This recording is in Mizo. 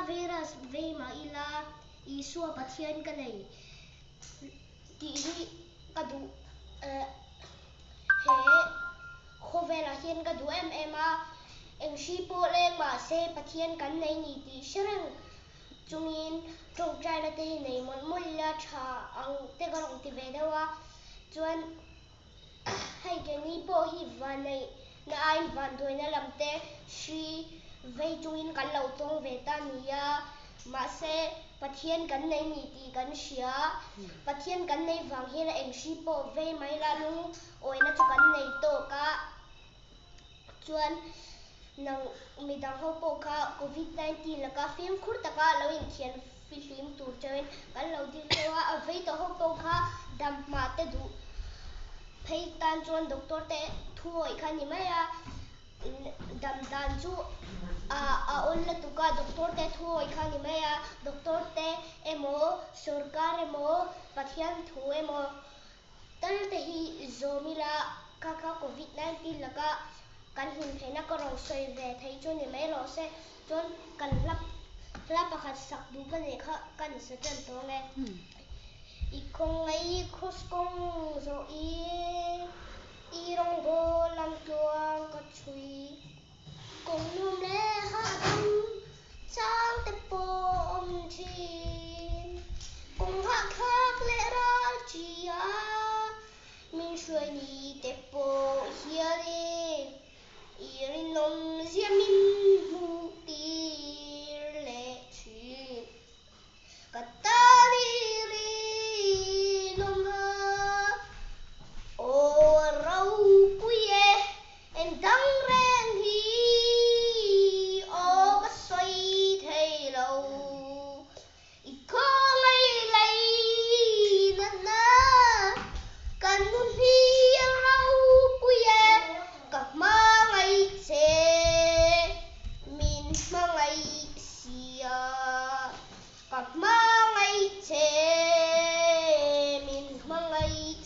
Coronavirus vei mah ila Isua Pathian ka nei tih hi ka duh he khawvelah hian ka duh em em a, eng hri pawh leng mah se Pathian kan nei ni tih hre reng chungin tawngtaina te hi nei mawlh mawlh ila tha ang te ka rawn ti ve deuh a, chuan hei keini pawh hi vanneih na aiin vanduaina lam te hri vei chungin kan lo tawng ve ta ni a, mahse Pathian kan nei ni tih kan hria, Pathian kan nei vang hian a eng hri pawh vei mai la lungawina chu kan nei tawk a, chuan nang midang ho pawh kha Covid 19 laka fimkhur taka lo inthian fihlim tur chauhin kan lo dil deuh a, a vei tawh ho pawh kha dam hma te duh phei tan chuan doctor te thu awih kha a ni mai a, dam dan chu a a awl lutuk a, doctor te thu awih kha a ni mai a, doctor te emaw sorkar emaw Pathian thu emaw tal te hi zawm ila kha kha Covid 19 laka kan hlim theihna ka rawn sawi ve thei chu ni mai rawh se. Chuan kan hla hla pakhat sak duh ka neih kha ka ni sa tan tawng e. I khawngaih i kraws kawng zawh i, i rawngbâwl lam tluang ka chhui. Kawng nuam leh hahdam chang te pawh awm thin. Kawng hahthlak leh ral chi a, min hruai ni te pawh hianin. I rinawm zia min hmuh tir leh thin. Ka tan i rinawm a, aw a ropui e, eng dang reng hi aw ka sawi thei lo. I khawngaih lei natna ka nun hi a ropui e, ka hmangaih che min hmangaih sia, ka hmangaih.